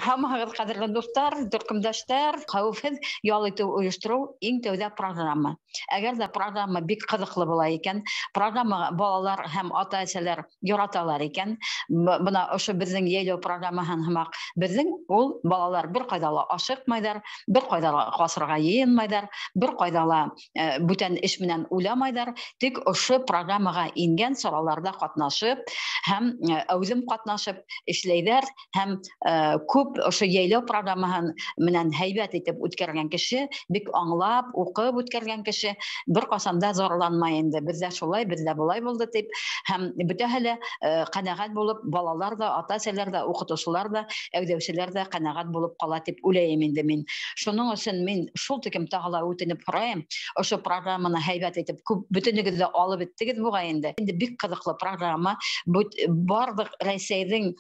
Һаумыһығыҙ, ҡәҙерле дуҫтар, төркөмдәштәр. Хәүефһеҙ ял итеү ойоштороу иң тәүҙә программа. Әгәр ҙә программа бик ҡыҙыҡлы була икән, программа балалар һәм ата-әсәләр яраталар икән, бына ошо беҙҙең йәйләү программаһын һымаҡ, беҙҙең ул балалар бер ҡайҙа ла ашыҡмайҙар, бер ҡайҙа ла ҡасырға йыйынмайҙар, бер ҡайҙа ла бүтән эш менән уйламайҙар, тик ошо программаға ингән сараларҙа ҡатнашып һәм әүҙем ҡатнашып эшләйҙәр һәм күп ошо йәйләү программаһын менән һәйбәт итеп үткәргән кеше, бик аңлап, уҡып үткәргән кеше бер ҡасан да зарланмай инде. Беҙҙә шулай, беҙҙә былай булды тип, һәм бөтәһе лә ҡәнәғәт булып, балалар ҙа, ата-әсәләр ҙә, уҡытыусылар ҙа, әүҙәүселәр ҙә ҡәнәғәт булып ҡала тип уйлайым инде мин. Шуның өсөн мин шул тиклем тағы ла үтенеп һорайым, ошо программаны һәйбәт итеп күп бөтөнөгөҙ ҙә алып бөттөгөҙ буғай инде. Инде бик ҡыҙыҡлы программа. Барлыҡ Рәсәйҙең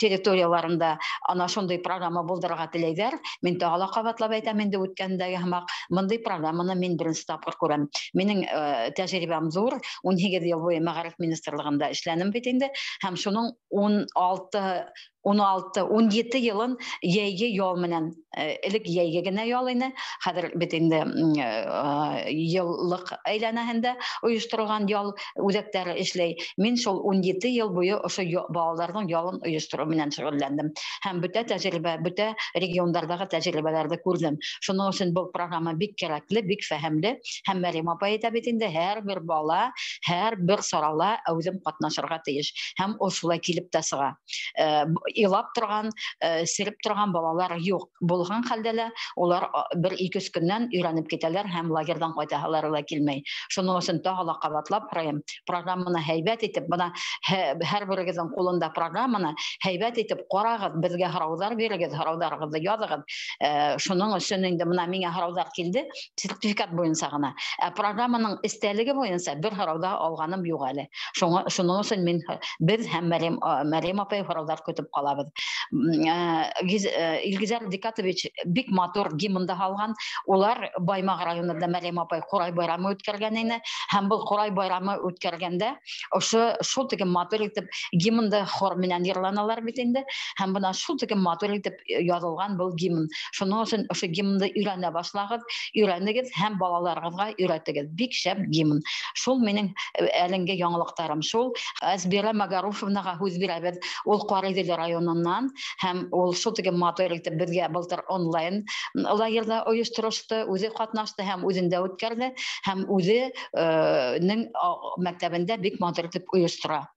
территорияларында ана шундай программа булдырырға теләйҙәр. Мин тағы ла ҡабатлап әйтәм инде үткәндәге һымаҡ, бындай программаны мин беренсе тапҡыр күрәм. Минең тәжрибәм ҙур, 18 йыл буйы мәғариф министрлығында эшләнем бит инде, һәм шуның 17 йылын йәйге ял менән, элек йәйге генә ял ине, хәҙер бит инде йыллыҡ әйләнәһендә ойошторолған ял үҙәктәре эшләй. Мин шул 17 йыл буйы ошо балаларҙың ялын ойоштороу менән шөғөлләндем һәм бөтә тәжрибә, бөтә региондарҙағы тәжрибәләрҙе күрҙем. Шуның өсөн был программа бик кәрәкле, бик фәһемле, һәм Мәрйәм апай әйтә бит инде, һәр бер бала, һәр бер сарала әүҙем ҡатнашырға тейеш, һәм ул шулай килеп тә сыға. Илап торған, сиреп торған балалар юҡ. Булған хәлдә лә улар бер-ике өс көннән өйрәнеп китәләр һәм лагерҙан ҡайтаһалары ла килмәй. Шуның өсөн тағы ла ҡабатлап һорайым, программаны һәйбәт итеп, бына һәр берегеҙҙең ҡулында программаны һәйбәт итеп ҡарағыҙ, беҙгә һорауҙар бирегеҙ, һорауҙарығыҙҙы яҙығыҙ. Шуның өсөн инде бына миңә һорауҙар килде сертификат буйынса ғына. Ә программаның эстәлеге буйынса бер һорау ҙа алғаным юҡ әле. Шуның өсөн беҙ һәм Мәрйәм апай һорауҙар көтөп ҡалабыҙ. Илгизәр Дикатович бик матур гимн да һалған. Улар Баймаҡ районында Мәрйәм апай Ҡурай байрамы үткәргән ине, һәм был Ҡурай байрамы үткәргәндә ошо шул тиклем матур итеп гимнды хор менән йырланалар бит инде, һәм бына шул тиклем матур итеп яҙылған был гимн. Шуның өсөн ошо гимнды өйрәнә башлағыҙ, өйрәнегеҙ һәм балаларығыҙға өйрәтегеҙ. Бик шәп гимн. Шул минең әлеңге яңылыҡтарым шул. Әсбирә Магаруфовнаға һүҙ бирәбеҙ. Ул Ҡариҙел районынан, һәм ул шул тиклем матур итеп беҙгә былтыр онлайн лагерҙа ойошторошто, үҙе ҡатнашты һәм үҙендә үткәрҙе, һәм үҙе мәктәбендә бик матур итеп ойоштора.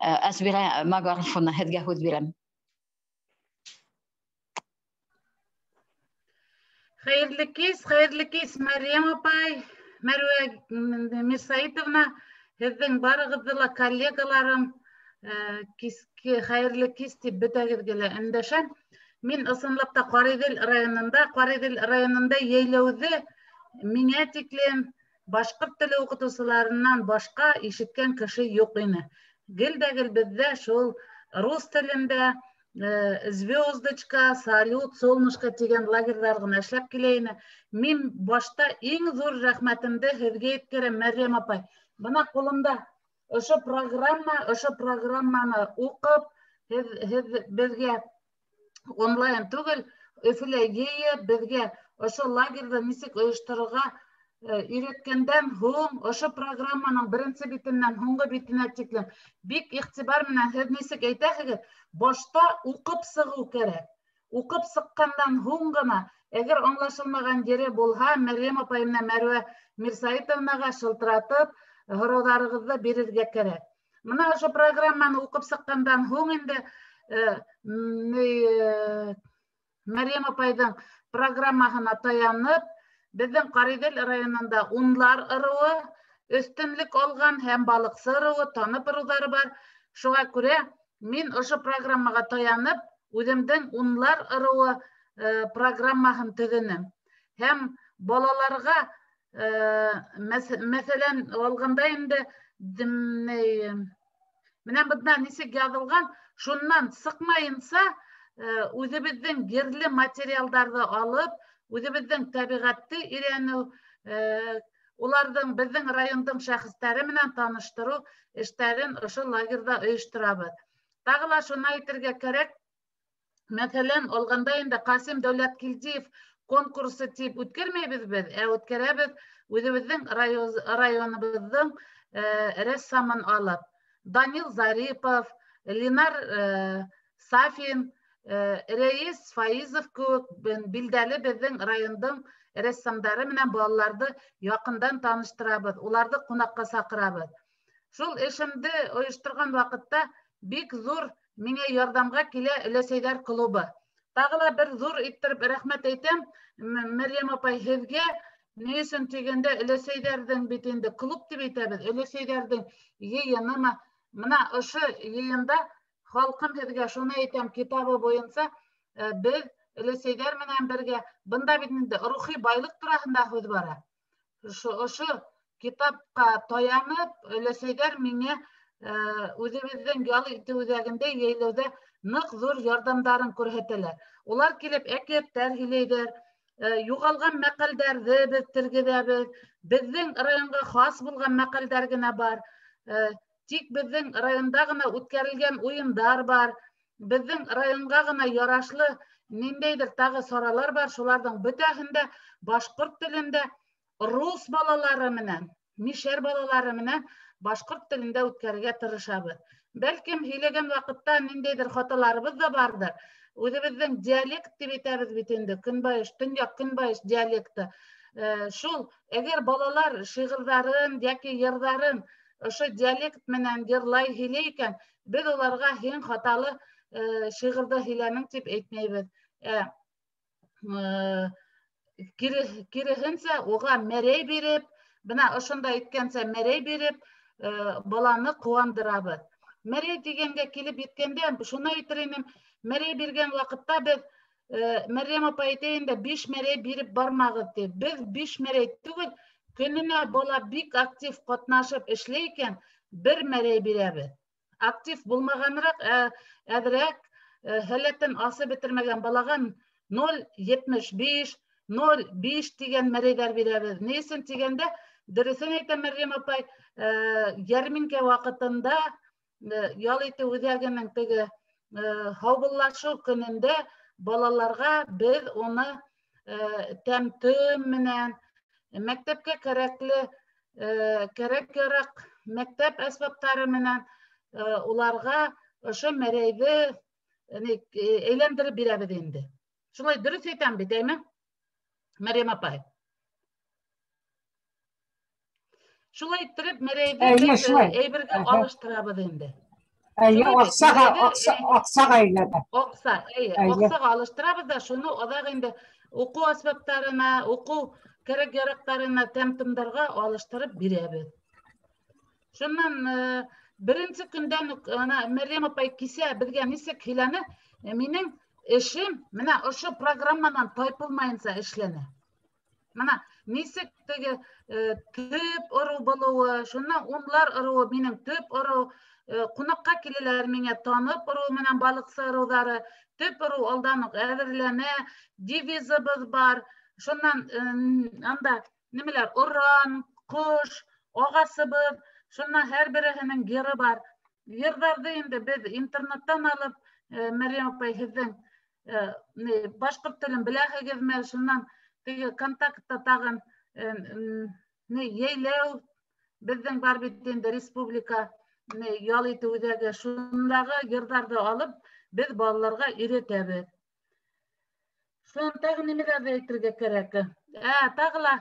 Әсбирә Магаруфовна, һеҙгә һүҙ бирәм. Хәйерле кис, хәйерле кис, Мәрйәм апай, Мәрүә Мирсаитовна, һеҙҙең барығыҙҙы ла коллегаларым, киске хәйерле кис тип бөтәгеҙгә лә өндәшәм. Мин ысынлап та Ҡариҙел районында йәйләүҙе миңә тиклем башҡорт теле уҡытыусыларынан башҡа ишеткән кеше юҡ ине. Гел дә гел беҙҙә шул рус телендә звездочка, салют, солнышко тигән лагерҙар ғына эшләп килә ине. Мин башта иң ҙур рәхмәтемде һеҙгә еткерәм, Мәрйәм апай. Бына ҡулымда ошо программа, ошо программаны уҡып, һеҙ беҙгә онлайн түгел, Өфөлә йыйып, беҙгә ошо лагерҙы нисек ойошторорға өйрәткәндән һуң, ошо программаның беренсе битенән һуңғы битенә тиклем бик иғтибар менән һеҙ нисек әйтәһегеҙ, башта уҡып сығыу кәрәк. Уҡып сыҡҡандан һуң ғына, әгәр аңлашылмаған ере булһа, Мәрйәм апай менән Мәрүә Мирсаитовнаға шылтыратып, һорауҙарығыҙҙы бирергә кәрәк. Бына ошо программаны уҡып сыҡҡандан һуң инде Мәрйәм апайҙың программаһына таянып, беҙҙең Ҡариҙел районында унлар ырыуы өҫтөнлөк алған һәм балыҡсы ырыуы, танып ырыуҙары бар. Шуға күрә мин ошо программаға таянып, үҙемдең унлар ырыуы программаһын төҙөнөм. Һәм балаларға мәҫәлән, алғанда инде менән бында нисек яҙылған, шунан сыҡмайынса үҙебеҙҙең ерле материалдарҙы алып, үҙебеҙҙең тәбиғәтте өйрәнеү, уларҙың беҙҙең райондың шәхестәре менән таныштырыу эштәрен ошо лагерҙа ойошторабыҙ. Тағы ла шуны әйтергә кәрәк, Мәҫәлән, алғанда инде Ҡасим Дәүләткилдиев конкурсы тип үткәрмәйбеҙ беҙ, ә үткәрәбеҙ үҙебеҙҙең районыбыҙҙың рәссамын алып. Данил Зарипов, Ленар Сафин, Рәис Фаизов кеүек билдәле беҙҙең райондың рәссамдары менән балаларҙы яҡындан таныштырабыҙ, уларҙы ҡунаҡҡа саҡырабыҙ. Шул эшемде ойошторған ваҡытта бик ҙур миңә ярҙамға килә Өләсәйҙәр клубы. Тағы ла бер ҙур иттереп рәхмәт әйтәм, Мәрйәм апай, һеҙгә. Ни өсөн тигәндә, өләсәйҙәрҙең бит инде клуб тип әйтәбеҙ, өләсәйҙәрҙең йыйынымы? Бына ошо йыйында халҡым һеҙгә шуны әйтәм, китабы буйынса беҙ өләсәйҙәр менән бергә, бында бит инде рухи байлыҡ тураһында һүҙ бара. Ошо китапҡа таянып, өләсәйҙәр миңә үҙебеҙҙең ял итеү үҙәгендә йәйләүҙә ныҡ ҙур ярҙамдарын күрһәтәләр. Улар килеп әкиәттәр һөйләйҙәр, юғалған мәҡәлдәрҙе беҙ тергеҙәбеҙ. Беҙҙең районға хас булған мәҡәлдәр генә бар. Тик беҙҙең районда ғына үткәрелгән уйындар бар. Беҙҙең районға ғына ярашлы ниндәйҙер тағы саралар бар. Шуларҙың бөтәһен дә башҡорт телендә рус балалары менән, мишәр балалары менән башҡорт телендә үткәрергә тырышабыҙ. Бәлкем һөйләгән ваҡытта ниндәйҙер хаталарыбыҙ ҙа барҙыр. Үҙебеҙҙең диалект тип әйтәбеҙ бит инде, көнбайыш, төньяҡ көнбайыш диалекты. Шул әгәр балалар шиғырҙарын йәки йырҙарын ошо диалект менән йырлай һөйләй икән, беҙ уларға һин хаталы шиғырҙы һөйләнең тип әйтмәйбеҙ. Киреһенсә, уға мәрәй биреп, бына ошонда әйткәнсә мәрәй биреп, баланы ҡыуандырабыҙ. Мәрәй тигәнгә килеп еткәндә, шуны әйтер инем, мәрәй биргән ваҡытта беҙ, Мәрйәм апай әйтә инде, 5 мәрәй биреп бармағыҙ тип. Беҙ 5 мәрәй түгел, көнөнә бала бик актив ҡатнашып эшләй икән, 1 мәрәй бирәбеҙ. Актив булмағаныраҡ, әҙерәк, һәләтен асып бөтөрмәгән балаға 0,75, 0,5 тигән мәрәйҙәр бирәбеҙ. Ни өсөн тигәндә, дөрөҫөн әйтә Мәрйәм апай, йәрминкә ваҡытында, ял итеү үҙәгенең теге, һаубуллашыу көнөндә балаларға беҙ уны, тәм-төм менән, мәктәпкә кәрәкле, кәрәк-яраҡ мәктәп әсбаптары менән, уларға ошо мәрәйҙе, әйләндереп бирәбеҙ инде. Шулай дөрөҫ әйтәм бит, әйме, Мәрйәм апай? Шулай иттереп мәрәйҙе беҙ әйбергә алыштырабыҙ инде. Әйе, аҡсаға әйләнә. Аҡса, әйе, аҡсаға алыштырабыҙ ҙа, шуны аҙаҡ инде уҡыу әсбаптарына, уҡыу кәрәк-яраҡтарына, тәм-томдарға алыштырып бирәбеҙ. Шунан беренсе көндән үк, ана Мәрйәм апай кисә беҙгә нисек һөйләне, минең эшем бына ошо программанан тайпылмайынса эшләнә. Бына нисек теге төп ырыу булыуы, шунан унлар ырыуы минең төп ырыу, ҡунаҡҡа киләләр миңә танып ырыу менән балыҡсы ырыуҙары, төп ырыу алдан уҡ әҙерләнә, девизыбыҙ бар. Шунан анда нимәләр, оран, ҡош, ағасыбыҙ, шунан һәр береһенең йыры бар. Йырҙарҙы инде беҙ интернеттан алып, Мәрйәм апай, һеҙҙең, башҡорт телен беләһегеҙме? Шунан теге контактта тағын, йәйләү беҙҙең бар бит инде республика, ял итеү үҙәге, шундағы йырҙарҙы алып беҙ балаларға өйрәтәбеҙ. Шунан тағы нимәләрҙе әйтергә кәрәк? Тағы ла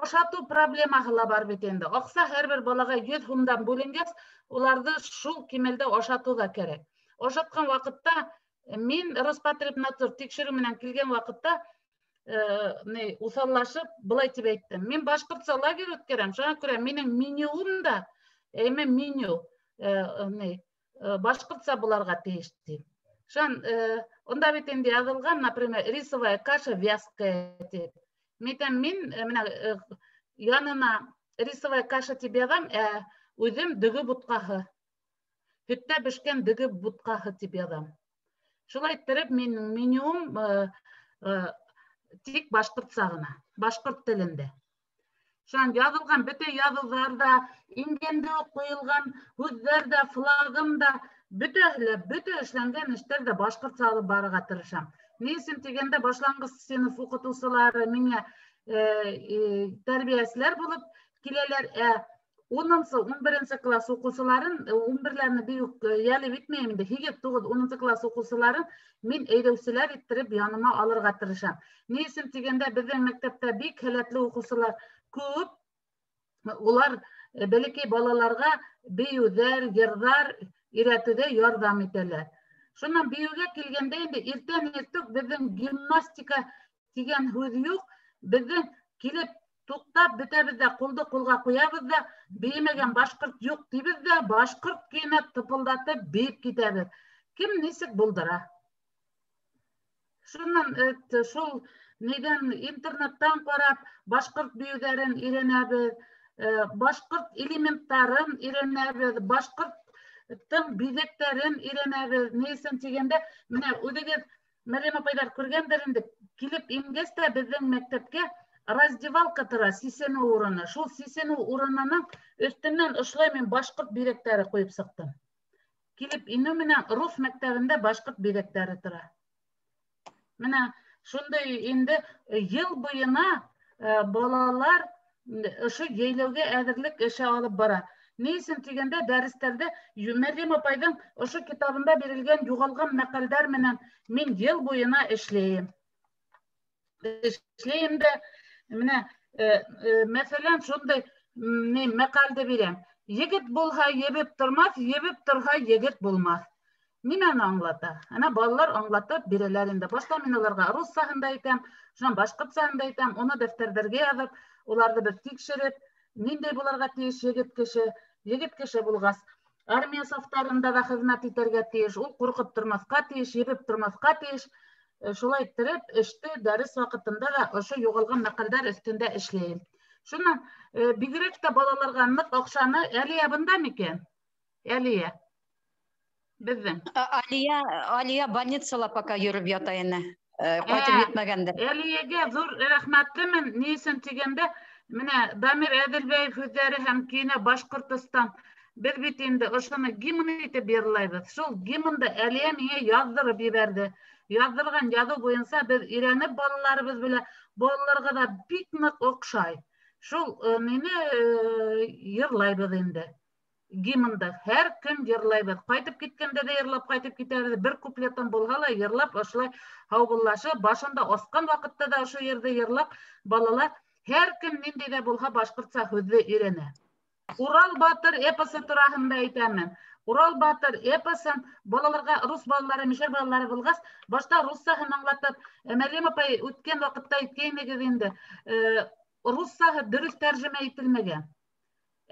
ашатыу проблемаһы ла бар бит инде. Аҡса һәр бер балаға 100 һумдан бүленгәс, уларҙы шул кимәлдә ашатыу ҙа кәрәк. Ашатҡан ваҡытта мин Роспотребнадзор тикшереү менән килгән ваҡытта, уҫаллашып былай тип әйттем. Мин башҡортса лагерь үткәрәм, шуңа күрә минең менюым да, әйме меню, башҡортса буларға тейеш тип. Шунан, унда бит инде яҙылған, например, рисовая каша вязкая тип. Мин әйтәм, мин, менә, янына рисовая каша тип яҙам, үҙем дөгө бутҡаһы, һөттә бешкән дөгө бутҡаһы тип яҙам. Шулай иттереп, минең менюм, тик башҡортса ғына, башҡорт телендә. Шунан яҙылған бөтә яҙыуҙар ҙа, ингәндә ҡуйылған һүҙҙәр ҙә, флагым да Бөтә эшләнгән эштәр ҙә башҡортса алып барырға тырышам. Ни өсөн тигәндә, башланғыс синыф уҡытыусылары миңә тәрбиәселәр булып киләләр, ә 10-нсы, 11-нсе класс уҡыусыларын, 11-ләрне бик йәлеп итмәйем инде, 8, 9, 10-нсы класс уҡыусыларын мин әйҙәүселәр иттереп яныма алырға тырышам. Ни өсөн тигәндә, беҙҙең мәктәптә бик һәләтле уҡыусылар күп. Улар бәләкәй балаларға бейеүҙәр, йырҙар өйрәтеүҙә ярҙам итәләр. Шунан бейеүгә килгәндә инде иртән иртүк беҙҙең гимнастика тигән һүҙ юҡ. Беҙҙең килеп туҡтап бөтәбеҙ ҙә ҡулды ҡулға ҡуябыҙ ҙа, бейемәгән башҡорт юҡ тибеҙ ҙә, башҡорт кейенә тыпылдатып бейеп китәбеҙ. Кем нисек булдыра. Шунан шул нидән интернеттан ҡарап башҡорт бейеүҙәрен өйрәнәбеҙ, башҡорт элементтарын өйрәнәбеҙ, башҡорттың биҙәктәрен өйрәнәбеҙ. Ни өсөн тигәндә, менә үҙегеҙ Мәрйәм апайҙар күргәндер инде, килеп ингәс тә беҙҙең мәктәпкә раздевалка тора, сисенеү урыны. Шул сисенеү урынының өҫтөнән ошолай мин башҡорт биҙәктәре ҡуйып сыҡтым. Килеп инеү менән рус мәктәбендә башҡорт биҙәктәре тора. Менә шундай инде йыл буйына балалар ошо йәйләүгә әҙерлек эше алып бара. Ни өсөн тигәндә, дәрестәрҙә Мәрйәм апайҙың ошо китабында бирелгән юғалған мәҡәлдәр менән мин йыл буйына эшләйем. Эшләйем дә, менә, мәҫәлән, шундай мәҡәлде бирәм. Егет булһа ебеп тормаҫ, ебеп торһа егет булмаҫ. Нимәне аңлата? Ана балалар аңлатып бирәләр инде. Башта мин уларға руссаһын да әйтәм, шунан башҡортсаһын да әйтәм, уны дәфтәрҙәргә яҙып, уларҙы бер тикшереп, ниндәй булырға тейеш егет кеше, егет кеше булғас, армия сафтарында да хеҙмәт итергә тейеш, ул ҡурҡып тормаҫҡа тейеш, ебеп тормаҫҡа тейеш. Шулай иттереп, эште дәрес ваҡытында ла ошо юғалған мәҡәлдәр өҫтөндә эшләйем. Шунан бигерәк тә балаларға ныҡ оҡшаны. Әлиә бында микән? Әлиә. Беҙҙең. Алия больницала пока йөрөп ята ине. Ҡайтып етмәгәндер. Әлиәгә ҙур рәхмәтлемен. Ни өсөн тигәндә, менә Дамир Әҙелбәев һүҙҙәре һәм көйөнә Башҡортостан. Беҙ бит инде ошоно гимн итеп йырлайбыҙ. Шул гимнды Әлиә миңә яҙҙырып ебәрҙе. Яҙҙырған яҙыу буйынса беҙ өйрәнеп балаларыбыҙ белән, балаларға ҙа бик ныҡ оҡшай. Шул нине йырлайбыҙ инде. Гимнды һәр көн йырлайбыҙ. Ҡайтып киткәндә ҙә йырлап ҡайтып китәбеҙ. Бер куплеттан булһа ла йырлап, ошолай һаубуллашып, башында асҡан ваҡытта ҙа ошо йырҙы йырлап, балалар һәр кем ниндәй ҙә булһа башҡортса һүҙҙе өйрәнә. Урал батыр эпосы тураһында әйтәмен. Урал батыр эпосын балаларға, рус балалары, мишәр балалары булғас, башта руссаһын аңлатып, Мәрйәм апай үткән ваҡытта әйткәйнегеҙ инде, руссаһы дөрөҫ тәржемә ителмәгән.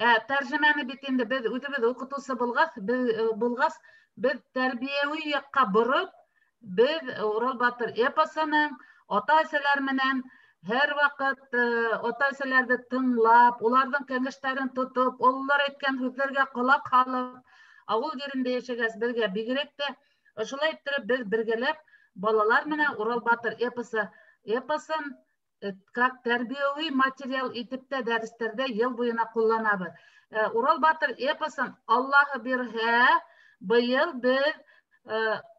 Тәржемәне бит инде беҙ үҙебеҙ уҡытыусы булғас, беҙ тәрбиәүи яҡҡа бороп, беҙ Урал батыр эпосының ата-әсәләр менән һәр ваҡыт ата-әсәләрҙе тыңлап, уларҙың кәңәштәрен тотоп, ололар әйткән һүҙҙәргә ҡолаҡ һалып, ауыл ерендә йәшәгәс беҙгә бигерәк тә ошолай иттереп беҙ бергәләп балалар менән Урал батыр эпосын как тәрбиәүи материал итеп тә дәрестәрҙә йыл буйына ҡулланабыҙ. Урал батыр эпосын Аллаһы бирһә, быйыл беҙ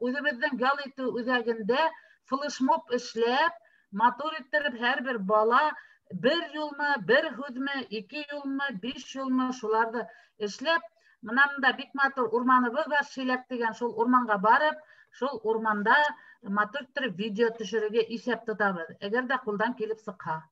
үҙебеҙҙең ял итеү үҙәгендә флешмоб эшләп, матур иттереп һәр бер бала бер юлмы, бер һүҙме, ике юлмы, биш юлмы шуларҙы эшләп, мына мында бик матур урманыбыҙ бар, Шиләк тигән, шул урманға барып, шул урманда матур иттереп видео төшөрөргә иҫәп тотабыҙ, әгәр ҙә ҡулдан килеп сыҡһа.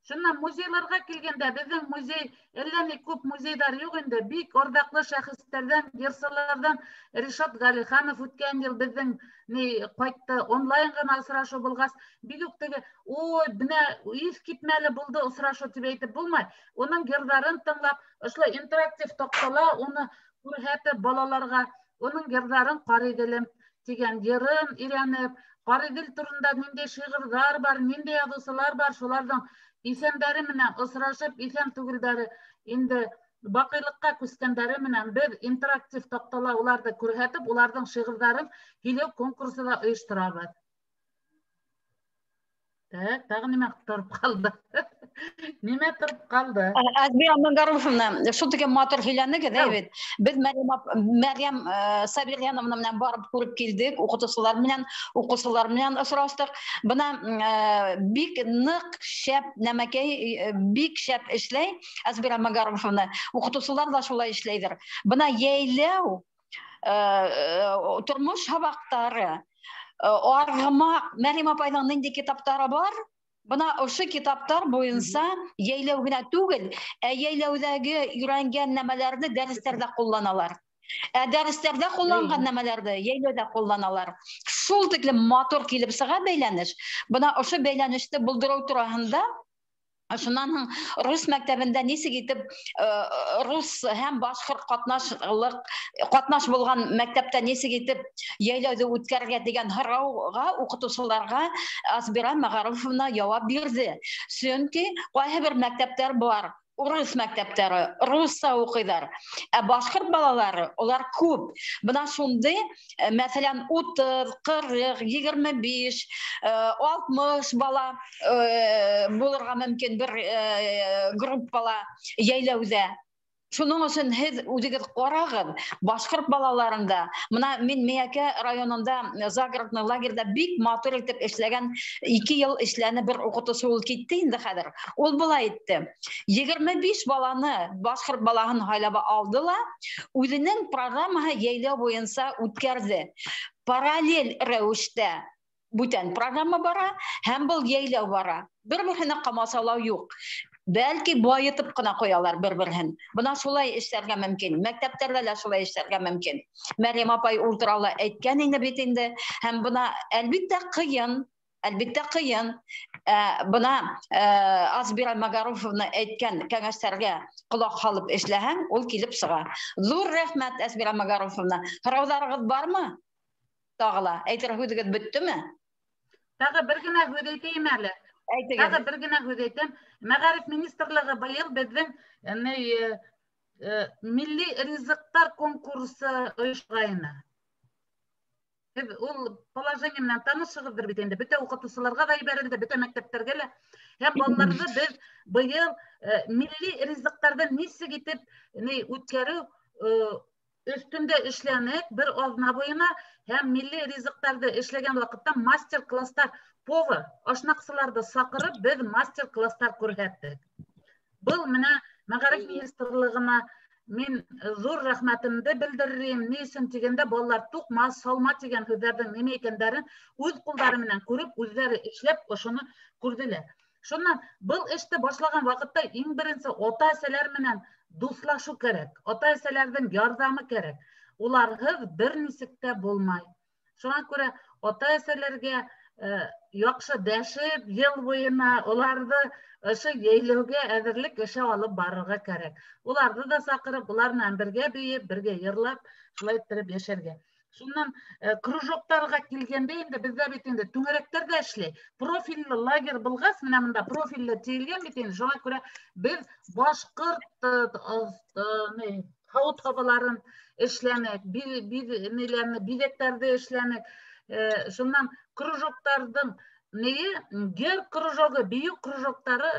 Шунан музейларға килгәндә, беҙҙең музей, әллә ни күп музейҙар юҡ инде, бик орҙаҡлы шәхестәрҙән, йырсыларҙан Ришат Ғәлиханов үткән йыл беҙҙең ни ҡайтты, онлайн ғына осрашыу булғас, бик үк теге, ой, бына иҫ китмәле булды осрашыу тип әйтеп булмай. Уның йырҙарын тыңлап, ошолай интерактив таҡтала уны күрһәтеп балаларға, уның йырҙарын Ҡариҙелем тигән йырын өйрәнеп, Ҡариҙел турында ниндәй шиғырҙар бар, ниндәй яҙыусылар бар, шуларҙың иҫәндәре менән осрашып, иҫән түгелдәре инде баҡыйлыҡҡа күскәндәре менән беҙ интерактив таҡтала уларҙы күрһәтеп, уларҙың шиғырҙарын һөйләү конкурсы ла ойошторабыҙ. Так, тағы нимә тороп ҡалды? Нимә тороп ҡалды? Азбия Мангаруфовна, шул тиклем матур һөйләнегеҙ, әй бит. Беҙ Мәрйәм Сабирьяновна менән барып күреп килдек, уҡытыусылар менән, уҡыусылар менән осраштыҡ. Бына бик ныҡ шәп нәмәкәй, бик шәп эшләй Азбира Магаруфовна. Уҡытыусылар ҙа шулай эшләйҙер. Бына йәйләү, тормош һабаҡтары, арғымаҡ, Мәрйәм апайҙың ниндәй китаптары бар? Бына ошо китаптар буйынса йәйләү генә түгел, ә йәйләүҙәге өйрәнгән нәмәләрҙе дәрестәрҙә ҡулланалар. Ә дәрестәрҙә ҡулланған нәмәләрҙе йәйләүҙә ҡулланалар. Шул тиклем матур килеп сыға бәйләнеш. Бына ошо бәйләнеште булдырыу тураһында, шунан һуң рус мәктәбендә нисек итеп рус һәм башҡорт ҡатнаш булған мәктәптә нисек итеп йәйләүҙе үткәрергә тигән һорауға уҡытыусыларға Азбира Мәғаруфовна яуап бирҙе. Сөнки ҡайһы бер мәктәптәр бар, урыҫ мәктәптәре, русса уҡыйҙар. Ә башҡорт балалары, улар күп. Бына шундай, мәҫәлән, 30, 40, 25, 60 бала булырға мөмкин бер группала йәйләүҙә. Шуның өсөн һеҙ үҙегеҙ ҡарағыҙ, башҡорт балаларында, бына мин Миәкә районында загородный лагерҙа бик матур итеп эшләгән, 2 йыл эшләне бер уҡытыусы, ул китте инде хәҙер. Ул былай итте. 25 баланы, башҡорт балаһын һайлап алды ла, үҙенең программаһы йәйләү буйынса үткәрҙе. Параллель рәүештә бүтән программа бара һәм был йәйләү бара. Бер-береһенә ҡамасаулау юҡ. Бәлки байытып ҡына ҡуялар бер-береһен. Бына шулай эшләргә мөмкин. Мәктәптәрҙә лә шулай эшләргә мөмкин. Мәрйәм апай ул турала әйткән инде бит инде. Һәм бына әлбиттә ҡыйын, әлбиттә ҡыйын. Бына Азбира Магаруфовна әйткән кәңәштәргә ҡолаҡ һалып эшләһәң, ул килеп сыға. Ҙур рәхмәт, Азбира Магаруфовна. Һорауҙарығыҙ бармы? Тағы ла әйтер һүҙегеҙ бөттөмө? Тағы бер генә һүҙ әйтәйем әле. Әйтегеҙ. Тағы бер генә һүҙ әйтәм. Мәғариф министрлығы быйыл беҙҙең милли ризыҡтар конкурсы ойошторғайны. Һеҙ ул положение менән танышығыҙҙыр бит инде. Бөтә уҡытыусыларға ҙа ебәрелде, бөтә мәктәптәргә лә. Һәм балаларҙы беҙ быйыл милли ризыҡтарҙы нисек итеп үткәреү өҫтөндә эшләнек бер аҙна буйына. Һәм милли ризыҡтарҙы эшләгән ваҡытта мастер-класстар, повар, ашнаҡсыларҙы саҡырып, беҙ мастер-класстар күрһәттек. Был менә Мәғариф министрлығына мин ҙур рәхмәтемде белдеререм. Ни өсөн тигәндә, балалар туҡмас, салма тигән һүҙҙәрҙең нимә икәндәрен үҙ ҡулдары менән күреп, үҙҙәре эшләп ошоно күрҙеләр. Шунан был эште башлаған ваҡытта иң беренсе ата-әсәләр менән дуҫлашыу кәрәк. Ата-әсәләрҙең ярҙамы кәрәк. Уларһыҙ бер нисек тә булмай. Шуңа күрә ата-әсәләргә яҡшы дәшеп, йыл буйына уларҙы ошо йәйләүгә әҙерлек эше алып барырға кәрәк. Уларҙы да саҡырып, улар менән бергә бейеп, бергә йырлап, шулай иттереп йәшәргә. Шунан кружоктарға килгәндә инде беҙҙә бит инде түңәрәктәр ҙә эшләй. Профилле лагерь булғас, менә бында профилле тиелгән бит инде. Шуңа күрә беҙ башҡорт һауыт-һабаларын эшләнек, биҙәктәрҙе эшләнек. Шунан кружоктарҙың нее, гер кружогы, бейеү кружоктары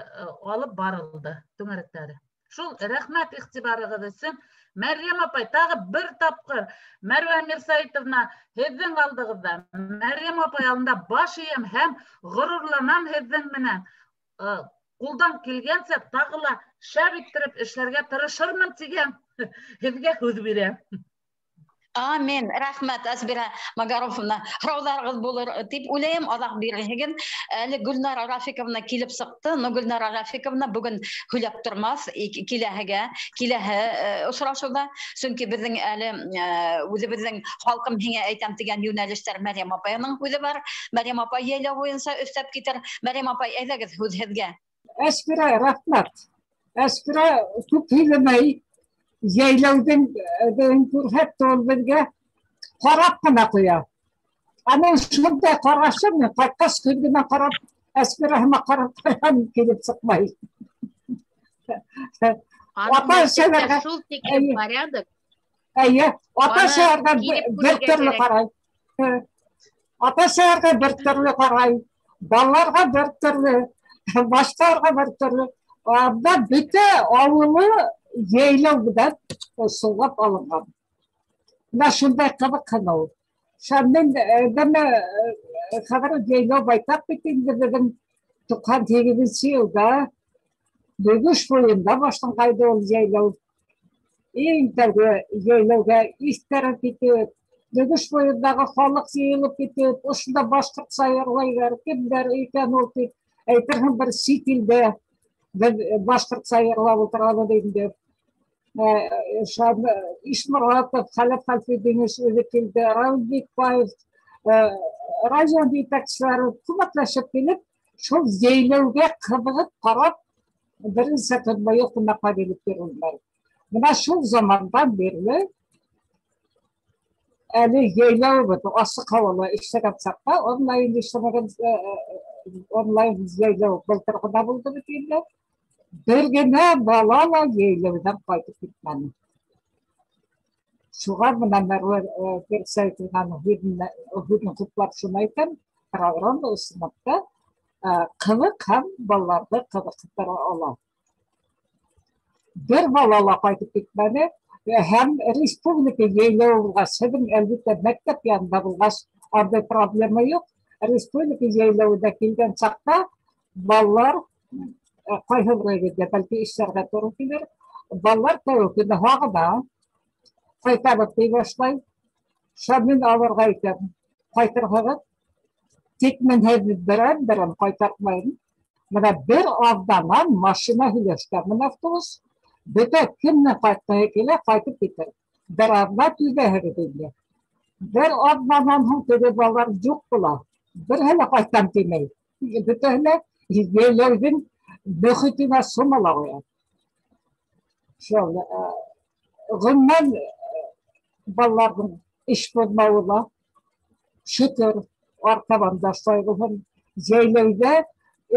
алып барылды, түңәрәктәре. Шул рәхмәт иғтибарығыҙ өсөн. Мәрйәм апай, тағы бер тапҡыр Мәрүә Мирсәйтовна һеҙҙең алдығыҙҙа, Мәрйәм апай алдында баш эйәм һәм ғорурланам һеҙҙең менән. Ҡулдан килгәнсә тағы ла шәп иттереп эшләргә тырышырмын тигән һеҙгә һүҙ бирәм. Амин. Рәхмәт, Әсбирә Магаровна. Һорауҙарығыҙ булыр тип уйлайым, аҙаҡ бирһегеҙ. Әле Гөлнара Рафиковна килеп сыҡты. Но Гөлнара Рафиковна бөгөн һөйләп тормаҫ, киләһе осрашыуҙа. Сөнки беҙҙең әле үҙебеҙҙең халҡым һиңә әйтәм тигән йүнәлештәр Мәрйәм апайының һүҙе бар. Мәрйәм апай йәйләү буйынса өҫтәп китер. Мәрйәм апай, әйҙәгеҙ һүҙ һеҙгә. Әсбирә, рәхмәт. Әсбирә күп һөйләмәй. Йәйләүҙең күрһәтте ул беҙгә, ҡарап ҡына ҡуя. Аның шундай ҡарашы, мин ҡайтҡас көнгөнә ҡарап, Әсбирәһемә ҡарап ҡуям, килеп сыҡмай. Ата-әсәләргә шул тиклем порядок. Эйе, ата-әсәләргә бер төрлө ҡарай. Ата-әсәләргә бер төрлө ҡарай. Балаларға бер төрлө, башҡаларға бер төрлө. Анда бөтә ауылы йәйләү менән солғап алынған. Менә шундай ҡыҙыҡ ҡына ул. Шунан әҙәмә хәҙер йәйләү байтаҡ бит инде беҙҙең 98-нсе йылда Бөгөш буйында башланғайны ул йәйләү. Иң тәүге йәйләүгә иҫтәреп китеп, Бөгөш буйындағы халыҡ йыйылып китеп, ошонда башҡортса йырлайҙар, кемдәр икән ул тип, әйтерһең бер сит илдә беҙ башҡортса йырлап ултырабыҙ инде. Ишморатов, Хәләф Хәлфетдинович үҙе килде, Рауил Бикбаев, район етәкселәре күмәкләшеп килеп, шул йәйләүгә ҡыҙығып ҡарап, бер нисә көн буйы ҡунаҡҡа килеп йөрөнөләр. Бына шул замандан бирле әле йәйләүебеҙ асыҡ һауала эшләгән саҡта онлайн эшләмәгән, онлайн йәйләү былтыр ғына булды бит инде. Бер генә бала ла йәйләүҙән ҡайтып китмәне. Шуға бына Мәрүә Мирсәйетовнаның һүҙен хуплап шуны әйтәм, программа ысынлап та ҡыҙыҡ һәм балаларҙы ҡыҙыҡтыра ала. Бер бала ла ҡайтып китмәне. Һәм республика йәйләүе булғас, һеҙҙең әлбиттә мәктәп янында булғас, андай проблема юҡ. Республика йәйләүенә килгән саҡта балалар ҡайһы берегеҙгә бәлки эшләргә тура килер. Балалар тәүге көндө һағына, ҡайтабыҙ ти башлай. Шунан мин алырға әйтәм, ҡайтырһығыҙ. Тик мин һеҙҙе берәм-берәм ҡайтартмайым. Бына бер аҙнанан машина һөйләшкәнмен автобус. Бөтә кемдең ҡайтҡыһы килә, ҡайтып китер. Бер аҙна түҙәһегеҙ инде. Бер аҙнанан һуң теге балалар юҡ була. Береһе лә ҡайтам тимәй. Бөтәһе лә йәйләүҙең мөхитенә сумала ҡуя. Шул, ғөмүмән, балаларҙың эш боҙмауы ла, шөкөр, артабан да шулай булһын. Йәйләүҙә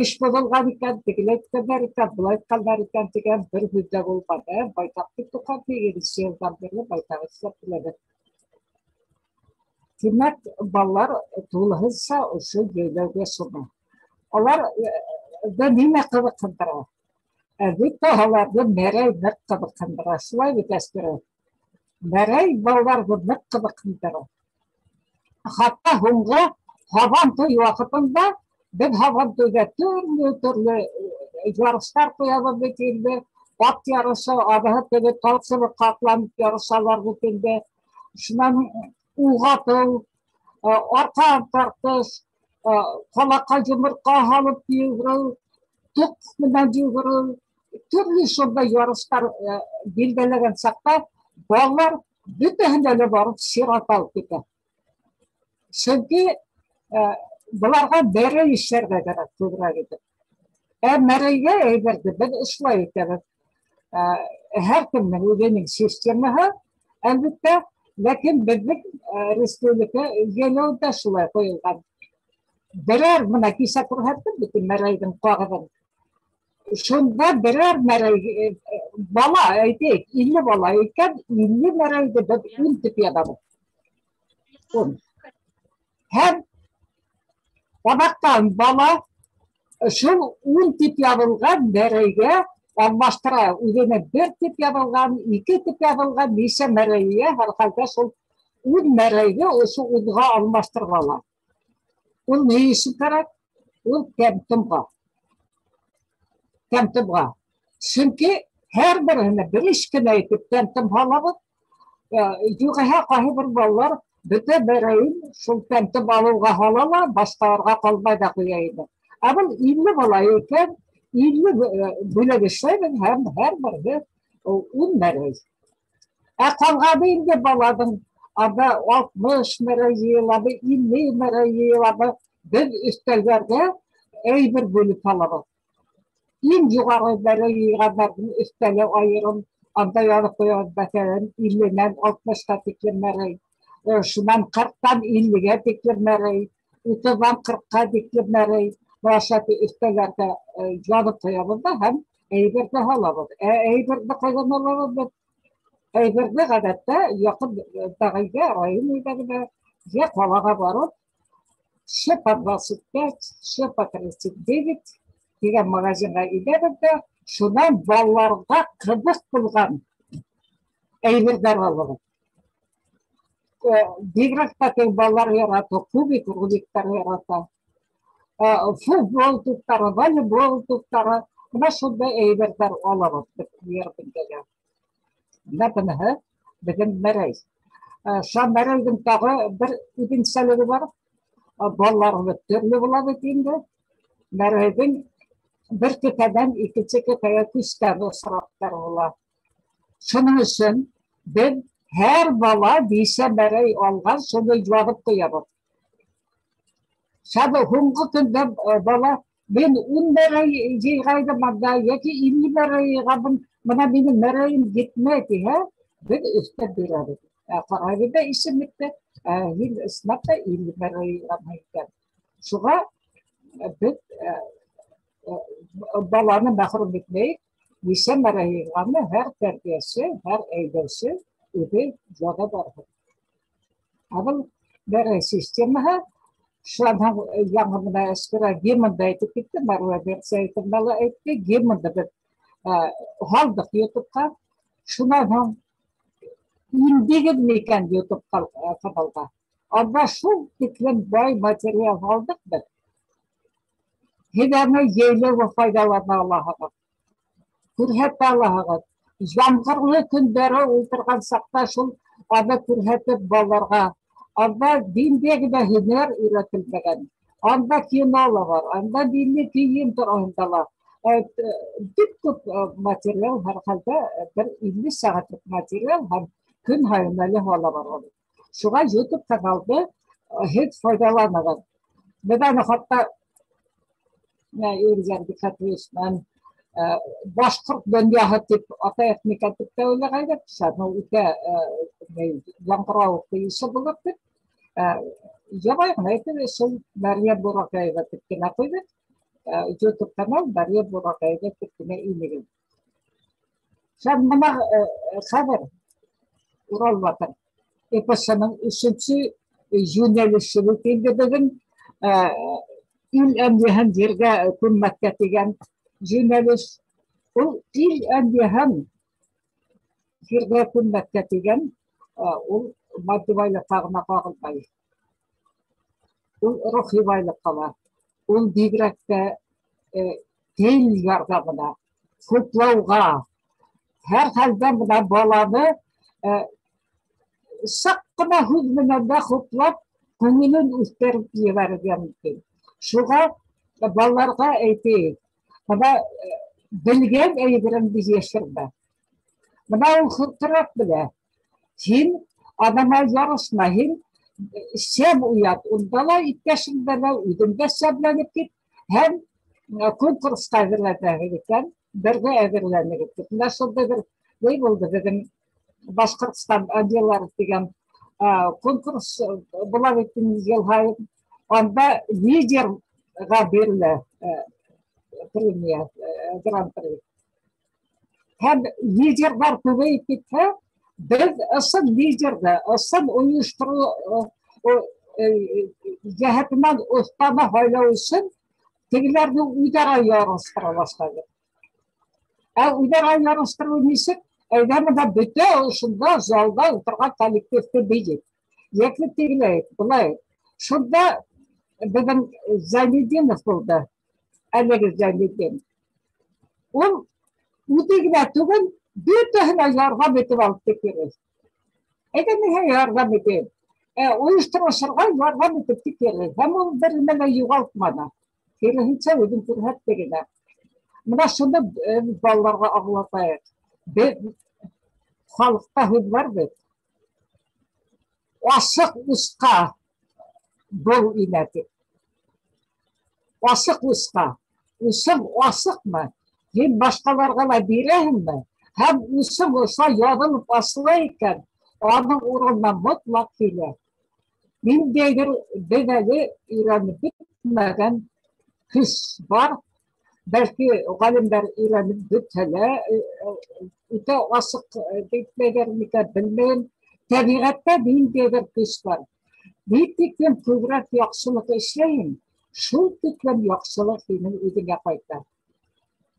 эш боҙолған икән, тегеләй әйткәндәр икән, былай әйткәндәр икән тигән бер һүҙ ҙә булманы. Байтаҡ бит 98-нсе йылдан бирле байтаҡ эшләп киләбеҙ. Тимәк, балалар тулыһынса ошо йәйләүгә сума. Алар да нимә ҡыҙыҡһындыра? Әлбиттә, аларҙы мәрәй ныҡ ҡыҙыҡһындыра. Шулай бит, Әсмирә? Мәрәй балаларҙы ныҡ ҡыҙыҡһындыра. Хатта һуңғы һабантуй ваҡытында беҙ һабантуйҙа төрлө-төрлө ярыштар ҡуябыҙ бит инде. Ат ярышы, аҙыһы теге талсыбыҡҡа атланып ярышалар бит инде. Шунан уға атыу, арҡан тартыш, ҡалаҡҡа йомортҡа һалып йүгереү, тоҡ менән йүгереү, төрлө шундай ярыштар билдәләгән саҡта балалар бөтәһендә лә барып сират алып китә. Сөнки быларға мәрәй эшләргә кәрәк күберәк итеп. Ә мәрәйгә әйберҙе беҙ ошолай итәбеҙ. Һәр кемдең үҙенең системаһы, әлбиттә, ләкин беҙҙең республика йәйләүҙә шулай ҡуйылған. Берәр, бына кисә күрһәттем бит мәрәйҙең ҡағыҙын. Шунда берәр мәрәй бала, әйтәйек, 50 бала икән, 50 мәрәйҙе беҙ 10 тип яҙабыҙ. 10. Һәм аҙаҡтан бала шул 10 тип яҙылған мәрәйгә алмаштыра. Үҙенә 1 тип яҙылған, 2 тип яҙылған нисә мәрәйгә, һәр хәлдә шул 10 мәрәйгә ошо 10-ға алмаштырып ала. Ул ни өсөн кәрәк? Ул тәм-томға. Тәм-томға. Сөнки һәр береһенә бер иш кенә итеп тәм-том һалабыҙ. Юғиһә ҡайһы бер балалар бөтә мәрәйен шул тәм-том алыуға һала ла, башҡаларға ҡалмай ҙа ҡуя ине. Ә был 50 бала икән, 50 бүләк эшләйбеҙ һәм һәр береһе 10 мәрәй. Ә ҡалғаны инде баланың анда 60 мәрәй йыйыламы, 50 мәрәй йыйыламы, беҙ өҫтәлдәргә әйбер бүлеп һалабыҙ. Иң юғары мәрәй йыйғандарҙың өҫтәле айырым, анда яҙып ҡуябыҙ, мәҫәлән, 50-нән 60-ҡа тиклем мәрәй, шунан 40-тан 50-гә тиклем мәрәй, 30-дан 40-ҡа тиклем мәрәй. Баша өҫтәлдәргә яҙып ҡуябыҙ ҙа һәм әйберҙе һалабыҙ. Ә әйберҙе ҡайҙан алабыҙ беҙ? Әйберҙе ғәҙәттә яҡын тағайға, район үҙәгенә, йә ҡалаға барып, Ше по 25, ше по 39 тигән магазинға инәбеҙ ҙә, шунан балаларға ҡыҙыҡ булған әйберҙәр алабыҙ. Бигерәк тә теге балалар ярата, кубик, рубиктар ярата. Футбол туптары, волейбол туптары, бына шундай әйберҙәр алабыҙ беҙ йәрминкәгә. Бына быныһы беҙҙең мәрәй. Шул мәрәйҙең тағы бер үҙенсәлеге бар. Балаларыбыҙ төрлө була бит инде. Мәрәйҙең бер кеҫәнән икенсе кеҫәгә күскән осраҡтар була. Шуның өсөн беҙ һәр бала нисә мәрәй алған, шуны яҙып ҡуябыҙ. Шуны һуңғы көндә бала мин 10 мәрәй йыйғайным анда, йәки 50 мәрәй йыйғанмын, бына минең мәрәйем етмәй тиһә, беҙ өҫтәп бирәбеҙ. Ҡарайбыҙ ҙа исемлекте, һин ысынлап та 50 мәрәй йыйғанһың икән. Шуға беҙ баланы мәхрүм итмәйек, нисә мәрәй йыйғанны һәр тәрбиәсе, һәр әйҙәүсе үҙе яҙа барһын. Ә был мәрәй системаһы шунан яңы бына Әсфирә гимнды әйтеп китте, Мәрүә Мирсәйетовна ла әйтте, гимнды беҙ һалдыҡ ютубҡа. Шунан һуң индегеҙ микән ютуб каналға? Анда шул тиклем бай материал һалдыҡ беҙ. Һеҙ аны йәйләүгә файҙалана алаһығыҙ, күрһәтә алаһығыҙ. Ямғырлы көндәре ултырған саҡта шул аны күрһәтеп балаларға. Анда диндә генә һөнәр өйрәтелмәгән. Анда кино ла бар, анда милли кейем тураһында ла. Бик күп материал, һәр хәлдә бер 50 сәғәтлек материал һәм көн һайын әле һала барабыҙ. Шуға YouTube каналды һеҙ файҙаланығыҙ. Беҙ аны хатта Ирзәр Бикхәтович менән башҡорт донъяһы тип атайыҡ микән тип тә уйлағайныҡ. Шуны үтә яңғырауыҡ исем булыр тип. Ябай ғына әйтеп, шул Мәрйәм Бураҡаева тип кенә ҡуйҙыҡ. YouTube канал Мәрйәм Бураҡаева тип кенә инегеҙ. Һәм бына хәҙер Урал батыр эпосының өсөнсө йүнәлеше бит инде беҙҙең ил әмйәһен ергә күммәҫкә тигән йүнәлеш. Ул ил әмйәһен ергә күммәҫкә тигән, ул матди байлыҡҡа ғына ҡағылмай. Ул рухи байлыҡҡа ла, ул бигерәк тә тел ярҙамына, хуплауға, һәр хәлдә бына баланы саҡ ҡына һүҙ менән дә хуплап, күңелен үҫтереп ебәрергә мөмкин. Шуға балаларға әйтәйек, бына белгән әйбереңде йәшермә. Бына ул хыҡыраҡ белә. Һин аҙама ярышма, һин сәм уят, унда ла иптәшеңдә лә, үҙең дә сәмләнеп кит, һәм конкурсҡа әҙерләнәһегеҙ икән, бергә әҙерләнегеҙ тип. Бына шундай бер ни булды беҙҙең Башҡортостан әнйәләре тигән конкурс була бит инде йыл һайын. Анда лидерға бирелә премия, гран-при. Һәм лидерҙар күбәйеп китһә, беҙ ысын лидерҙы, ысын ойоштороу йәһәтенән оҫтаны һайлау өсөн тегеләрҙе үҙ-ара ярыштыра башлайбыҙ. Ә үҙ-ара ярыштырыу нисек? Әйҙә бына бөтә ошонда залда ултырған коллективты бейек. Йәки тегеләй, былай. Шунда беҙҙең Зәйнетдинов булды, әлеге Зәйнетдин. Ул үҙе генә түгел, бөтәһенә ярҙам итеп алып китеп йөрөй. Әйҙә миңә ярҙам итеп, ойоштороусыларға ярҙам итеп китеп йөрөй. Һәм ул бер нимә лә юғалтманы. Киреһенсә үҙен күрһәтте генә. Бына шуны балаларға аңлатайыҡ. Беҙ халыҡта һүҙ бар бит. Асыҡ усҡа был инә тип. Асыҡ усҡа. Усың асыҡмы? Һин башҡаларға ла бирәһеңме? Һәм усың ошо яҙылып асыла икән, аның урынына мотлаҡ килә. Ниндәйҙер беҙ әле өйрәнеп бөтмәгән көс бар. Бәлки ғалимдар өйрәнеп бөтһә лә, үтә асыҡ әйтмәйҙәр микән, белмәйем. Тәбиғәттә ниндәйҙер көс бар. Ни тиклем күберәк яҡшылыҡ эшләйһең, шул тиклем яҡшылыҡ һинең үҙеңә ҡайта.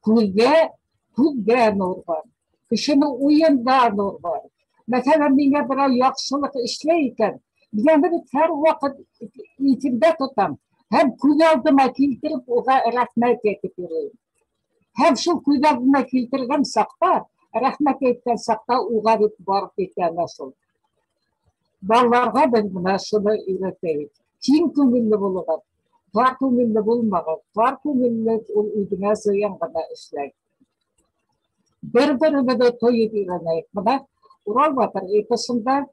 Күҙҙә нур бар, кешенең уйында нур бар. Мәҫәлән, миңә берәү яҡшылыҡ эшләй икән, мин аны бит һәр ваҡыт иҫемдә тотам һәм күҙ алдыма килтереп уға рәхмәт әйтеп йөрөйөм. Һәм шул күҙ алдына килтергән саҡта, рәхмәт әйткән саҡта уға бит барып етә ана шул. Балаларға беҙ бына шуны өйрәтәбеҙ. Киң күңелле булығыҙ, тар күңелле булмағыҙ. Тар күңелле ул үҙеңә зыян ғына эшләй. Бер-беребеҙҙе тойоп өйрәнәйек. Бына Урал батыр эпосында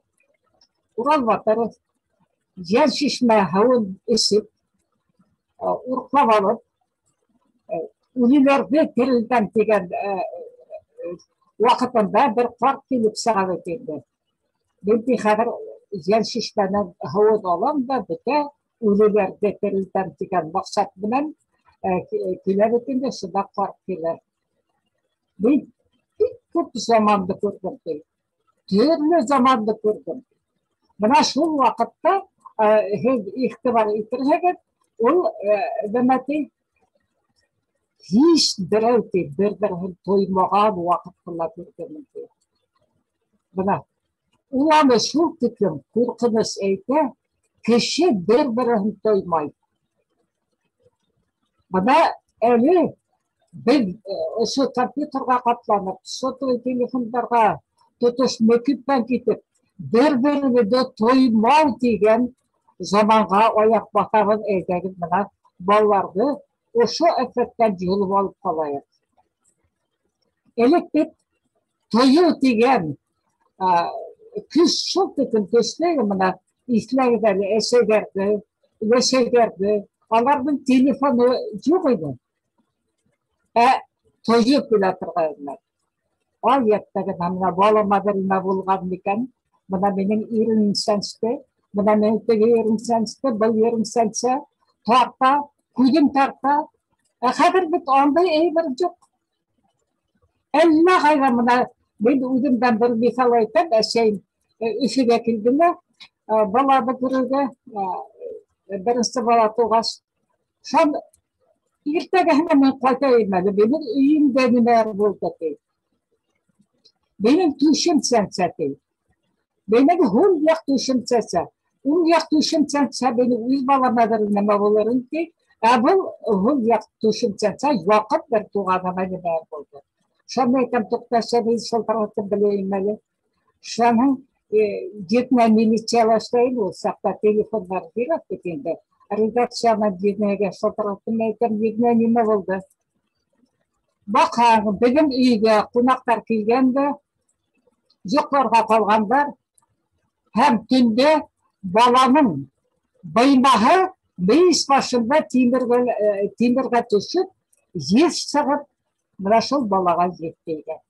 Урал батыр йән шишмә һыуын эсеп, урҡлап алып, үлеләрҙе терелтәм тигән ваҡытында бер ҡарт килеп сыға бит инде. Мин ти хәҙер йән шишмәнең һыуын алам да бөтә үлеләрҙе терелтәм тигән маҡсат менән килә бит инде, шунда ҡарт килә. Мин бик күп заманды күрҙем ти. Төрлө заманды күрҙем. Бына шул ваҡытта һеҙ иғтибар итерһегеҙ, ул нәмә ти, һис берәү ти бер-береһен тоймаған ваҡытты ла күрҙем ти. Бына ул аны шул тиклем ҡурҡыныс әйтә, кеше бер-береһен тоймай. Бына әле беҙ ошо компьютерға ҡапланып, сотовый телефондарға тотош мөкиббән китеп, бер-беребеҙҙе тоймау тигән заманға аяҡ баҫабыҙ. Әйҙәгеҙ, бына балаларҙы ошо афәттән йолоп алып ҡалайыҡ. Элек бит тойоу тигән көс шул тиклем көслө, бына иҫләгеҙ әле әсәйҙәрҙе, өләсәйҙәрҙе, аларҙың телефоны юҡ ине. Ә тойоп килә торғайнылар. Ай йәттәге, бына балама бер нимә булған микән? Бына минең ирем сәнсте, бына минең теге ерем сәнсте, был ерем сәнсә, тарта, күҙем тарта. Ә хәҙер бит андай әйбер юҡ. Әллә ҡайҙа бына мин үҙемдән бер миҫал әйтәм, әсәйем Өфөгә килде лә, баланы күрергә, беренсе бала тыуғас, шул иртәгәһенә мин ҡайтайым әле, минең өйөмдә нимәлер булды ти. Минең түшем сәнсә ти. Минең һул яҡ түшем сәнсә, уң яҡ түшем сәнсә, минең үҙ балама бер нәмә булыр ти. Ә был һул яҡ түшем сәнсә, яҡын бер туғаныма нимәлер булды. Шуны әйтәм, туҡта, әсәй, шылтыратып беләйем әле. Шуның етмә милицияла эшләйем, ул саҡта телефондар бирәк бит инде. Редакциянан етмәгә шылтыраттым, әйтәм, етмә нимә булды? Баҡһаң, беҙҙең өйгә ҡунаҡтар килгән дә, йоҡларға ҡалғандар һәм төндә баланың быймаһы мейес башында тимергә төшөп, еҫ сығып, бына шул балаға еҫ тейгән.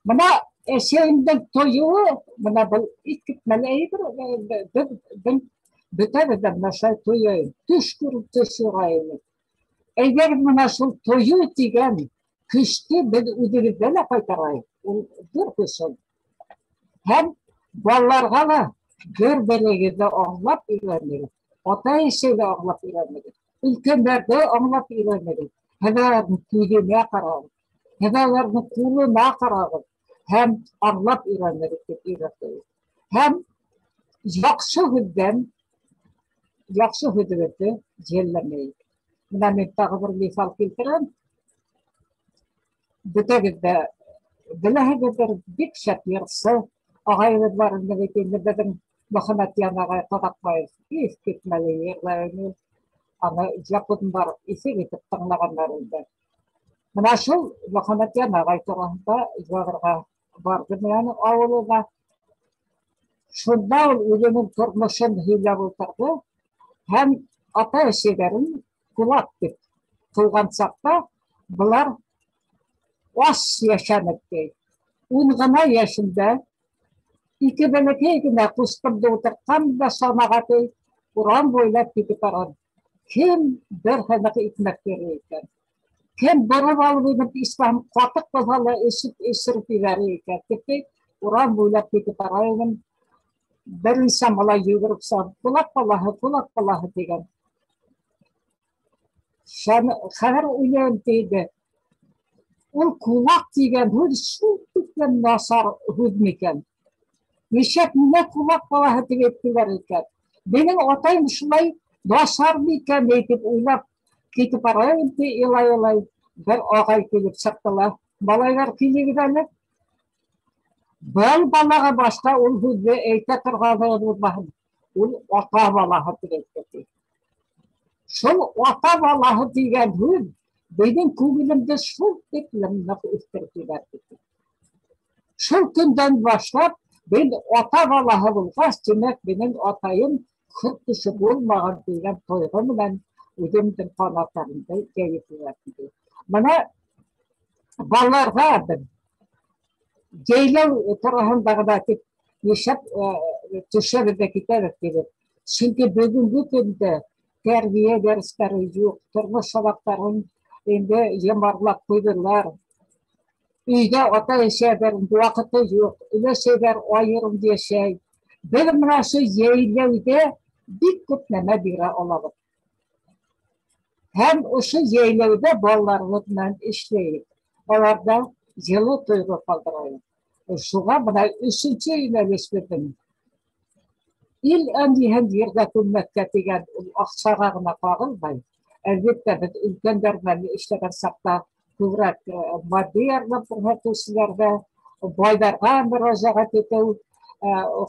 Бына әсәйемдең тойоуы, бына был иҫ китмәле әйбер, беҙ бөтәбеҙ ҙә бына шулай тойайым, төш күреп төш юрайым. Әгәр бына шул тойоу тигән көстө беҙ үҙебеҙҙә лә ҡайтарайыҡ, ул ҙур көс ул. Һәм балаларға ла бер-берегеҙҙе аңлап өйрәнегеҙ, ата-әсәйҙе аңлап өйрәнегеҙ, өлкәндәрҙе аңлап өйрәнегеҙ. Һеҙ уларҙың күҙенә ҡарағыҙ, һеҙ уларҙың ҡулына ҡарағыҙ һәм аңлап өйрәнегеҙ тип өйрәтәбеҙ. Һәм яҡшы һүҙҙән яҡшы һүҙебеҙҙе йәлләмәйек. Бына мин тағы бер миҫал килтерәм. Бөтәгеҙ ҙә беләһегеҙҙер, бик шәп йырсы ағайыбыҙ бар инде бит инде, беҙҙең Мөхәммәтйән ағай Ҡаҙаҡбаев иҫ китмәле йырлай ине. Аны яҡын барып иҫе китеп тыңлағандар инде. Бына шул Мөхәммәтйән ағай тураһында яҙырға барҙым мин уның ауылына. Шунда ул үҙенең тормошон һөйләп ултырҙы һәм ата-әсәләрен кулак тип ҡыуған саҡта былар ас йәшәнек ти. Ун ғына йәшендә ике бәләкәй генә ҡустымды ултыртҡан да санаға ти, урам буйлап китеп барған. Кем бер һыныҡ икмәк бирер икән? Кем бороп алып инеп, ислам ҡатыҡ булһа ла эсеп эсереп ебәрер икән тип ти, урам буйлап китеп бара инем. Бер нисә малай йүгереп сығып, кулак балаһы, кулак балаһы тигән. Хәҙер уйлайым тиде. Ул кулак тигән һүҙ шул тиклем насар һүҙ микән? Нишләп мине кулак балаһы тип әйттеләр икән? Минең атайым шулай насар микән тип уйлап китеп барайым ти, илай-илай. Бер ағай килеп сыҡты ла, малайҙар, килегеҙ әле. Был балаға башҡа ул һүҙҙе әйтә торғаны булмаһын. Ул ата балаһы тип әйтте ти. Шул ата балаһы тигән һүҙ минең күңелемде шул тиклем ныҡ үҫтереп ебәрҙе. Шул көндән башлап мин ата балаһы булғас, тимәк, минең атайым хөр кеше булмаған тигән тойғо менән үҙемдең ҡанаттарымды йәйеп ебәрҙем. Бына балаларға беҙ йәйләү тураһында ғына тип нишләп төшәбеҙ ҙә китәбеҙ тибеҙ. Сөнки бөгөнгө көндә тәрбиә дәрестәре юҡ, тормош сабаҡтарын инде йомарлап ҡуйҙылар. Өйҙә ата-әсәләрҙең ваҡыты юҡ, өләсәйҙәр айырым йәшәй. Беҙ бына ошо йәйләүҙә бик күп нәмә бирә алабыҙ. Һәм ошо йәйләүҙә балаларыбыҙ менән эшләйек. Балаларҙа йылы тойғо ҡалдырайыҡ. Шуға бына өсөнсө йүнәлеш беҙҙең. Ил әмниһен ерҙә күммәҫкә тигән ул аҡсаға ғына ҡағылмай. Әлбиттә, беҙ өлкәндәр менән эшләгән саҡта күберәк матди ярҙам күрһәтеүселәргә, байҙарға мөрәжәғәт итеү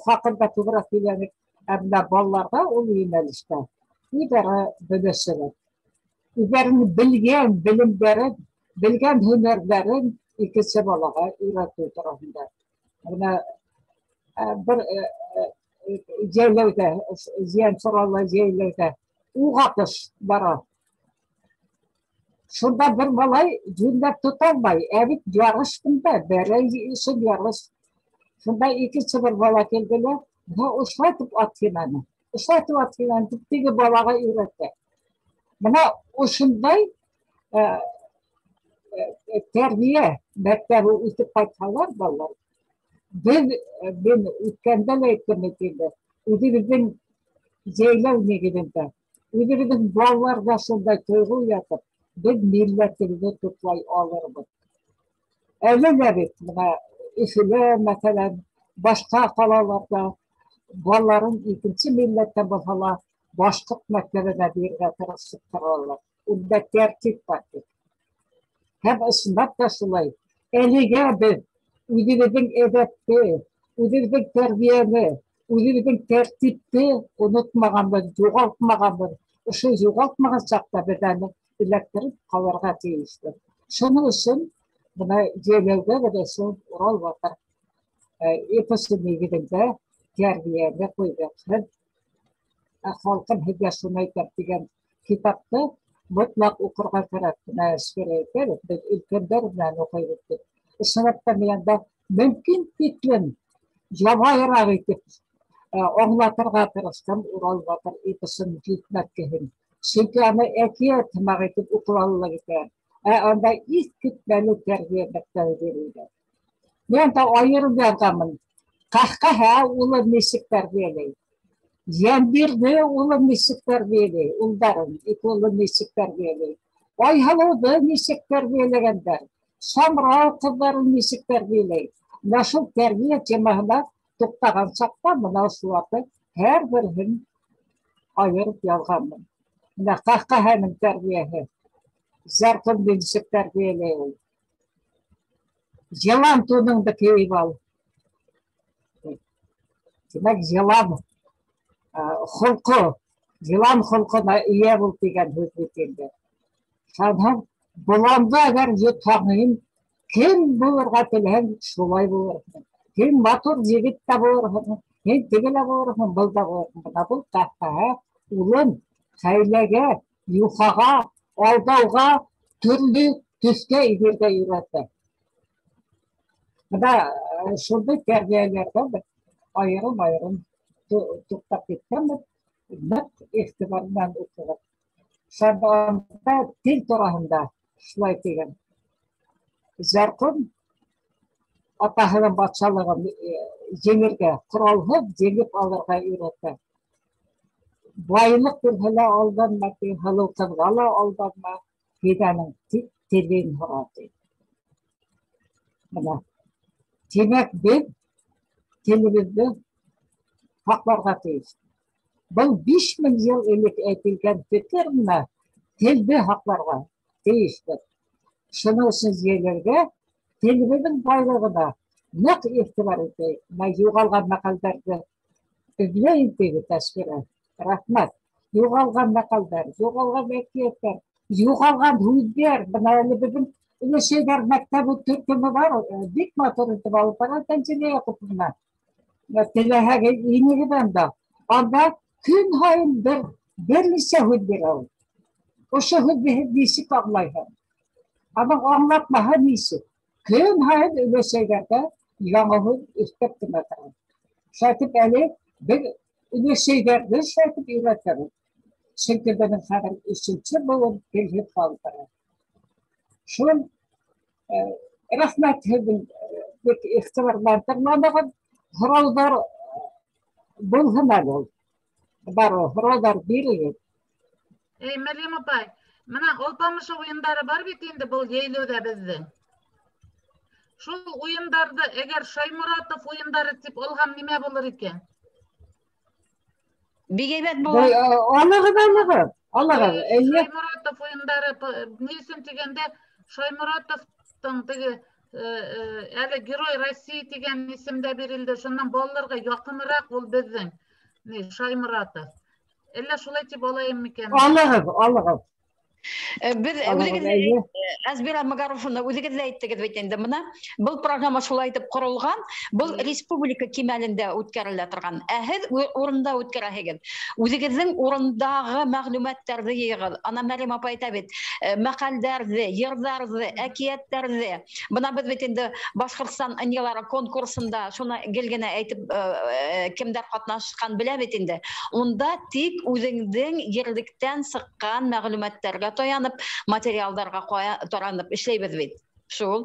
хаҡында күберәк һөйләнек. Ә бына балаларға ул йүнәлештә үҙ-ара мөнәсәбәт. Үҙҙәренең белгән белемдәрен, белгән һөнәрҙәрен икенсе балаға өйрәтеү тураһында. Бына бер йәйләүҙә, Ейән Соралы йәйләүҙә уға атыш бара. Шунда бер малай йүнләп тота алмай, ә бит ярыш бында, бәрәй өсөн ярыш. Шунда икенсе бер бала килде лә, бына ошолайтып ат һимәне, ошолайтып ат һимәне тип теге балаға өйрәтә. Бына ошондай тәрбиә мәктәбе үтеп ҡайтһалар балалар, беҙ, мин үткәндә лә әйттем бит инде, үҙебеҙҙең йәйләү нигеҙендә, үҙебеҙҙең балаларҙа шундай тойғо уятып, беҙ милләтебеҙҙе туплай алырбыҙ. Әле лә бит бына Өфөлә, мәҫәлән, башҡа ҡалаларҙа балаларын икенсе милләттән булһа ла башҡорт мәктәбенә бирергә тырышып торалар. Унда тәртип бар бит. Һәм ысынлап та шулай. Әлегә беҙ үҙебеҙҙең әҙәпте, үҙебеҙҙең тәрбиәне, үҙебеҙҙең тәртипте онотмағанбыҙ, юғалтмағанбыҙ. Ошо юғалтмаған саҡта беҙ аны эләктереп ҡалырға тейешбеҙ. Шуның өсөн бына йәйләүгә беҙ ошо Урал батыр эпосы нигеҙендә тәрбиәне ҡуйҙыҡ. Һеҙ, халҡым, һеҙгә шуны әйтәм тигән китапты мотлаҡ уҡырға кәрәк. Бына Әсфирә әйтә, беҙ өлкәндәр менән уҡыйбыҙ тип. Ысынлап та мин анда мөмкин тиклем ябайыраҡ итеп аңлатырға тырыштым Урал батыр эпосын хикмәткеһен. Сөнки аны әкиәт һымаҡ итеп уҡылалыҡ итә. Ә анда иҫ китмәле тәрбиә мәктәбе бирелгән. Мин анда айырым яҙғанмын. Ҡәһҡәһә улын нисек тәрбиәләй? Йәнбирҙе улын нисек тәрбиәләй? Улдарын, ике улын нисек тәрбиәләй? Айһылыуҙы нисек тәрбиәләгәндәр? Самрау ҡыҙҙарын нисек тәрбиәләй? Бына шул тәрбиә темаһына туҡтаған саҡта бына шуларҙы һәр береһен айырып яҙғанмын. Бына Ҡәһҡәһәнең тәрбиәһе. Зәрҡүмде нисек тәрбиәләй ул? Йылан туныңды кейеп ал. Тимәк, йылан холҡо, йылан холҡона эйә бул тигән һүҙ бит инде. Шунан боланды әгәр йотһаң, һин кем булырға теләһәң, шулай булырһың. Һин матур егет тә булырһың, һин теге лә булырһың, был да булырһың. Бына был Ҡәһҡәһә улын хәйләгә, юхаға, алдауға, төрлө төҫкә инергә өйрәтә. Бына шундай тәрбиәләрҙә беҙ айырым-айырым туҡтап киткәнбеҙ, ныҡ иғтибар менән уҡығыҙ. Шунда тел тураһында шулай тигән. Зәрҡүм атаһының батшалығын еңергә, ҡоралһыҙ еңеп алырға өйрәтә. Байлыҡ бирһә лә алданма, ти, һылыу ҡыҙға ла алданма, һин аның тик телен һора, ти. Бына. Тимәк, беҙ телебеҙҙе һаҡларға тейеш. Был 5000 йыл элек әйтелгән фекер менә телде һаҡларға тейешбеҙ. Шуның өсөн йәйләргә телебеҙҙең байлығына ныҡ иғтибар итәйек. Бына юғалған мәҡәлдәрҙе эҙләйем тине Тәсбирә. Рәхмәт. Юғалған мәҡәлдәр, юғалған әкиәттәр, юғалған һүҙҙәр. Бына әле беҙҙең Өләсәйҙәр мәктәбе төркөмө бар, бик матур итеп алып бара Тәнзилә Яҡуповна. Теләһәгеҙ инегеҙ анда. Анда көн һайын бер нисә һүҙ бирә ул. Ошо һүҙҙе һеҙ нисек аңлайһың? Аның аңлатмаһы нисек? Көн һайын өләсәйҙәргә яңы һүҙ өҫтәп кенә тора. Шулай итеп әле беҙ өләсәйҙәрҙе шулай итеп өйрәтәбеҙ. Сөнки беҙҙең хәҙер өсөнсө быуын телһеҙ ҡалып бара. Шул рәхмәт һеҙҙең бик иғтибар менән тыңланығыҙ. Һорауҙар булһын әле ул. Бар һорауҙар бирегеҙ. Эй, Мәрйәм апай, бына Алпамыш уйындары бар бит инде был йәйләүҙә беҙҙең. Шул уйындарҙы әгәр Шайморатов уйындары тип алһам нимә булыр икән? Бик әйбәт булыр. Алығыҙ, алығыҙ, алығыҙ. Эйе. Шайморатов уйындары ни өсөн тигәндә, Шайморатовтың теге әле Герой России тигән исемдә бирелде. Шуннан балаларға яҡыныраҡ ул беҙҙең. Ни, Шайморатов. Әллә шулай тип алайым микән? Алығыҙ, алығыҙ. Беҙ Алығыҙ, үҙегеҙ эйе. Әзбира Магаруфовна, үҙегеҙ ҙә әйттегеҙ бит инде, бына был программа шулай итеп ҡоролған, был республика кимәлендә үткәрелә торған. Ә һеҙ урында үткәрәһегеҙ. Үҙегеҙҙең урындағы мәғлүмәттәрҙе йыйығыҙ. Ана Мәрйәм апай әйтә бит, мәҡәлдәрҙе, йырҙарҙы, әкиәттәрҙе. Бына беҙ бит инде Башҡортостан ынйылары конкурсында шуны гел генә әйтеп, кемдәр ҡатнашҡан белә бит инде. Унда тик үҙеңдең ерлектән сыҡҡан мәғлүмәттәргә таянып, материалдарға таранып эшләйбеҙ бит. Шул.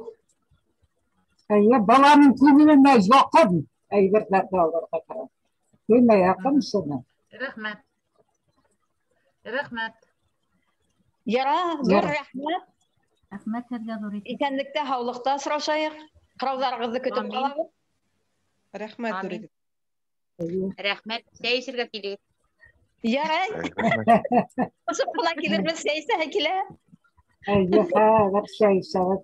Эйе, баланың күңеленә яҡын әйберҙәрҙе алырға кәрәк. Кемгә яҡын шуны. Рәхмәт. Рәхмәт. Яра, ҙур Яра. рәхмәт. Рәхмәт һеҙгә ҙур итеп. Иҫәнлектә, һаулыҡта осрашайыҡ. Һорауҙарығыҙҙы көтөп Амин. ҡалабыҙ. Рәхмәт, Амин. ҙур итеп. Эйе. Рәхмәт. Сәй эсергә килегеҙ. Ярай. Ошо ҡына килербеҙ, сәй эсәһе килә. Эйе, хәҙер сәй эсәбеҙ.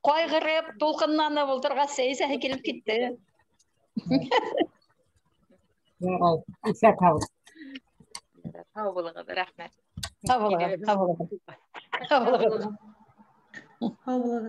Ҡайғырып, тулҡынланып ултырғас, сәй эсәһе килеп китте. Ярай, иҫән һау. Һау булығыҙ, рәхмәт. Һау булығыҙ, һау булығыҙ. Һау булығыҙ. Һау булығыҙ.